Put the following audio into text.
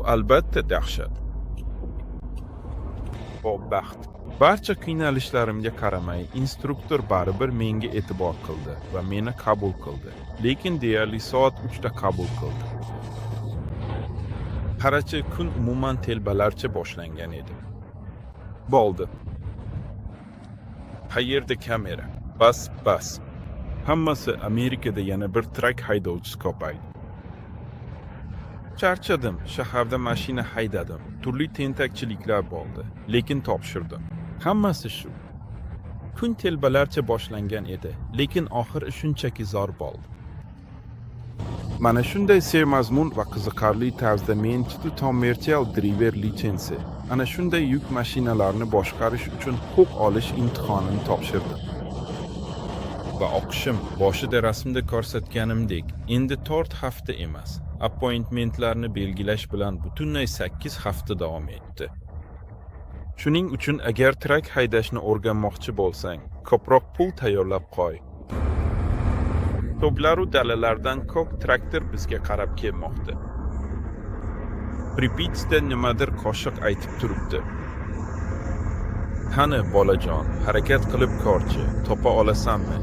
Bu albatta dahshat. Bu baxt. Barcha qiynalishlarimga qaramay, instruktor baribir menga e'tibor qildi va meni qabul qildi. Lekin deyarli soat 3 da qabul qildi. Qarachi, kun umuman telbalarcha boshlangan edi. Bo'ldi. Qayerda kamera? Bas, bas. Hammasi Amerikada yana bir trak haydovchisi ko'paydi. Charchadim, shaharda mashina haydadim. Turli tentakchiliklar bo'ldi, lekin topshirdim. Hammasi shu. Kun telbalarcha boshlangan edi, lekin oxiri shunchaki zo'r bo'ldi. Mana shunday sermazmun va qiziqarli tarzda men Commercial Driver License, ana shunday yuk mashinalarini boshqarish uchun huquq olish imtihonini topshirdim. Va o'qishim boshida rasmda ko'rsatganimdek, endi 4 hafta emas, appointmentlarni belgilash bilan butunlay 8 hafta davom etdi. Shuning uchun agar trak haydashni o'rganmoqchi bo'lsang, ko'proq pul tayyorlab qo'y. Tog'laru dalalardan ko'k traktor bizga qarab kelmoqda. Pripyatda nimadir qo'shiq aytib turibdi. Qani, bolajon, harakat qilib ko'rchi, topa olasanmi?